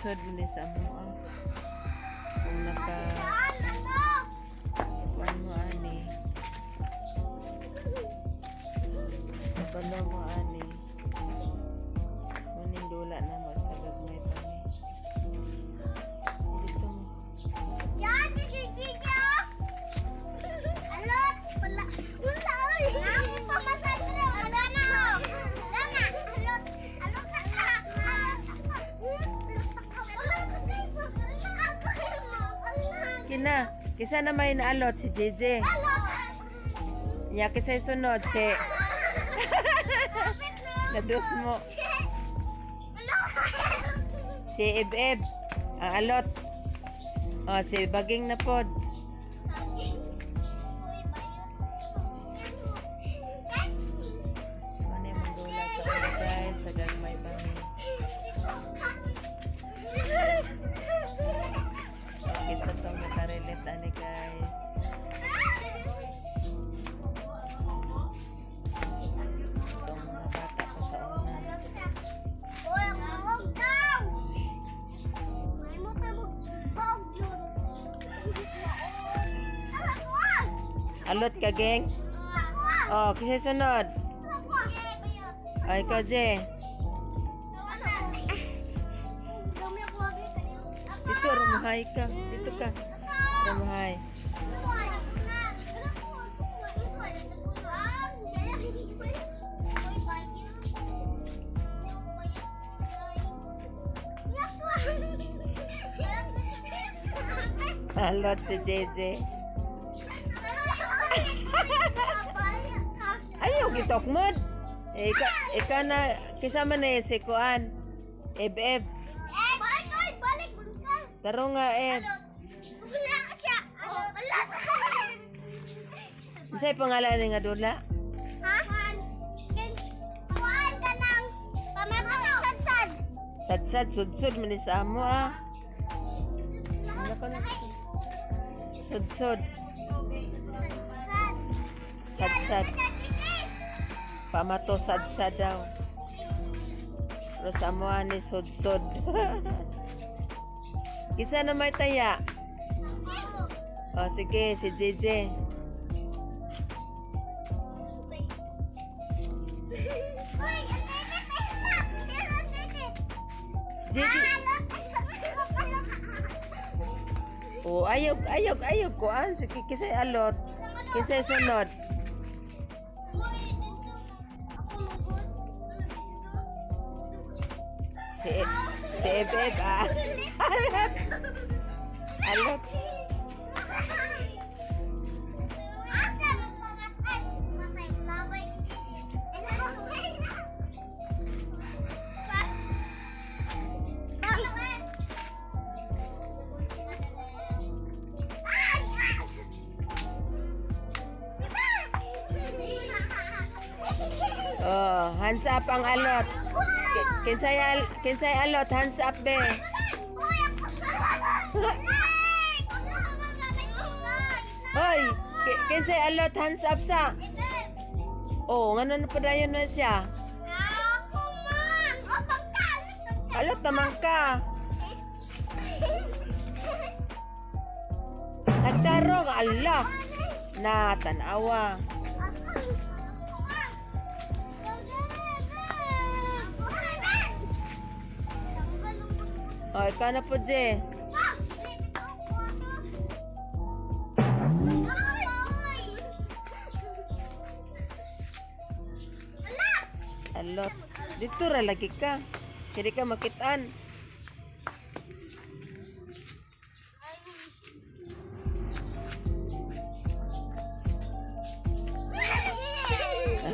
Sudsod man sa amo ah. Kung naka Saan? Ano? Kuan mo ani. Kabalo mo ani. Muning dula na mo sa gagmay pa ni. Dito mo. Yan, di. Alot, wala. Wala, oy. Ang pamasad na, wala na. Wala na. Alot, alot na ka. Alot na ka. Alot na ka. Alot na ka. Alot. Kina, kisa na may naalot si JJ. Alot. Nya kisay sunod si Kapit na. Nadus mo. Alot. Si Eb-Eb. Ang alot. O, si Baging na pod. Saging. Uy, bayot. Ano yung dula sa ulo, guys, sa gagmay pa ni. Bakit sa tong nakarelate ani, guys. Itong mga bata pa sa una. Uy, ang bawag daw! May mo tayo bawag yun. Alot ka, geng? O, kisay sunod. O, ikaw, Je. Dito, rumuhay ka. Dito ka. Rumuhay. Alot si JJ. Ayaw, gitok mo. Eh, ika, ika na, kisama na eh, si Kuan. Eb, Eb. Karo nga, Eb. Wala siya. Wala. Unsay pangalan ni nga dula? Ha? Kuhaan ka ng pamamalit sadsad. Sadsad, sudsud, man ni sa amo ah. Ano ko na? Sudsud. Sadsad. Sadsad. Pamato sadsad daw. Pero sa amo ni sudsud. Kisa na may taya. O sige, si JJ. JJ. O ayaw, ayaw, ayaw kuan. Sige, kisay alot. Kisay sunod. Si Eb Eb ah. Alot. Alot. Oh, hands up ang alot. Kinsay alot, hands up be. Hoy, kinsay alot, hands up sa. Oh, ngano na padayon na siya? Ako man! O, pagkalit! Alot naman ka. Nagtarong, ala. Na, tanawa. Oh, ikaw na po, Je. Alot. Dito ra lagi ka. Kaya ka makitaan.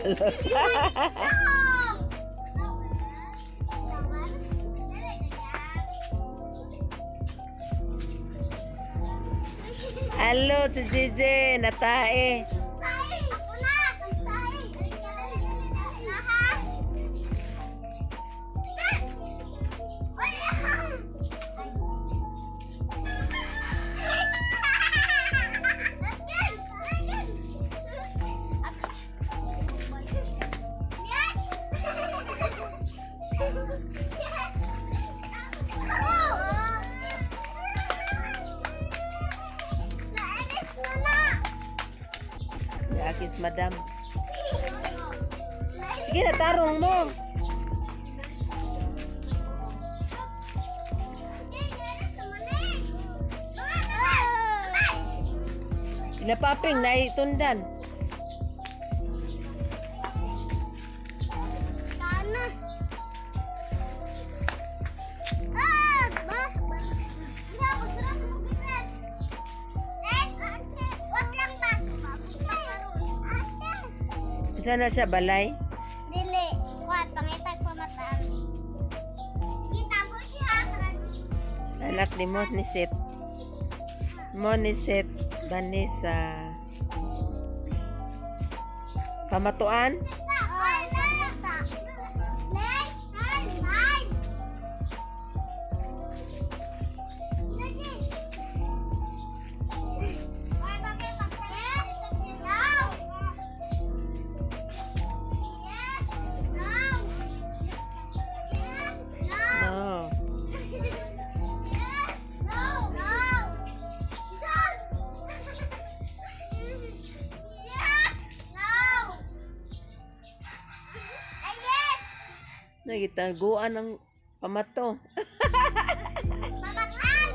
Alot. Alot si JJ, natae. Ako na! Dali, dali, dali na, ha? Yes! Adam. Sige na, tarong mo. Ilapaping, naitundan. Sana. Ah, ba? Ba? Nga, magdura sa bugises. Ses, ate, wag lang ba? Ate. Sana siya, balay. Dili, wa pangitag pamataan. Kita ko siya. Anak ni Moniset. Moniset Vanessa. Pamatuan? No. Yes! No! No! Isan! Yes! No! Ay, yes! Nagitaguan ang pamato. Pamatan!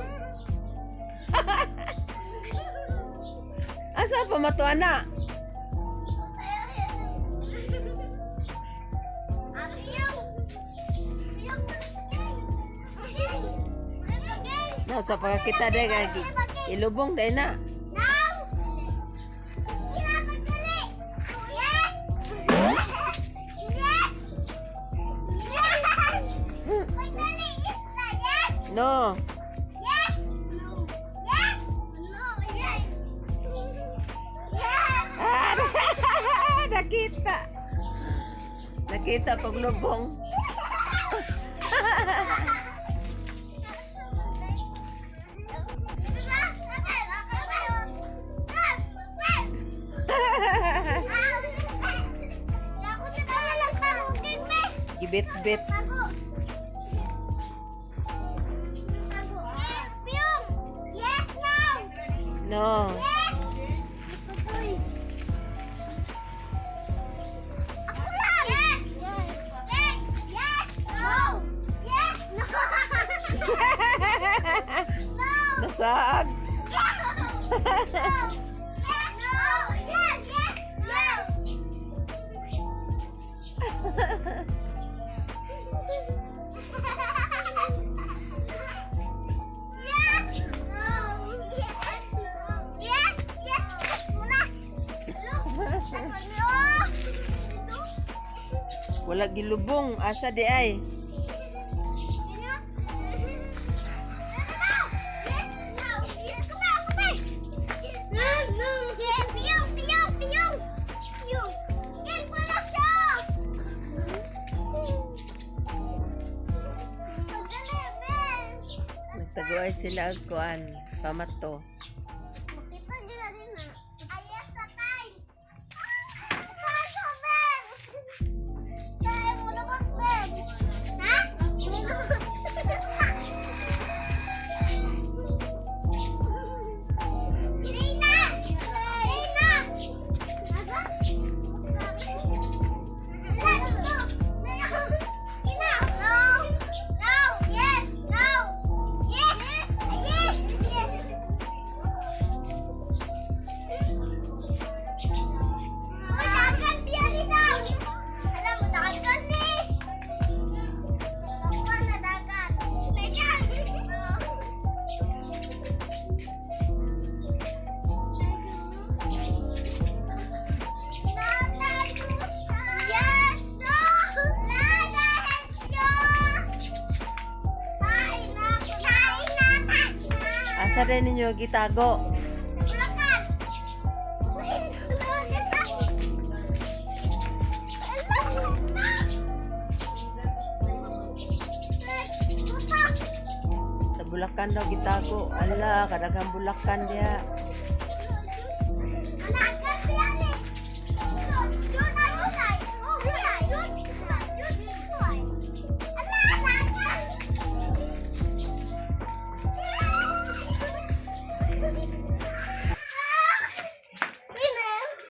Asa ang pamatuan na? Yung! Yung! Yung! Again! No, sa pagkakita dahil ilubong dahil na. No! Kinapagdali! Yes! Yes! Yes! Pagdali! Yes na! Yes! No. Yes! No! Yes! No! Yes! Yes! Ah, nakita. Nakita paglubong. Gibit-bit. Yes, no! No. Yes! Ako lang! Yes! Yes! Yes! No! Yes! No! No! Nasaag. No! Yes! No! Yes! Yes! Yes! Yes! No! Yes! No! Yes! Yes! Muna! Look! Ano? Wala gilubong. Asa di ay. Nagtaguay sila og kuan. Pamato. Rina! Rina! No! No! Yes! No! Yes! Yes! Yes! Uy, dagan biya ni daw! Alam mo, dagan ni! Ako na dagan. Dagan! Yes! No! Lala! Kain na! Kain na! Kain na! Asa din ninyo gitago? Sa Bulacan! Sa Bulacan daw gitago. Ala, kadaghang Bulacan diha.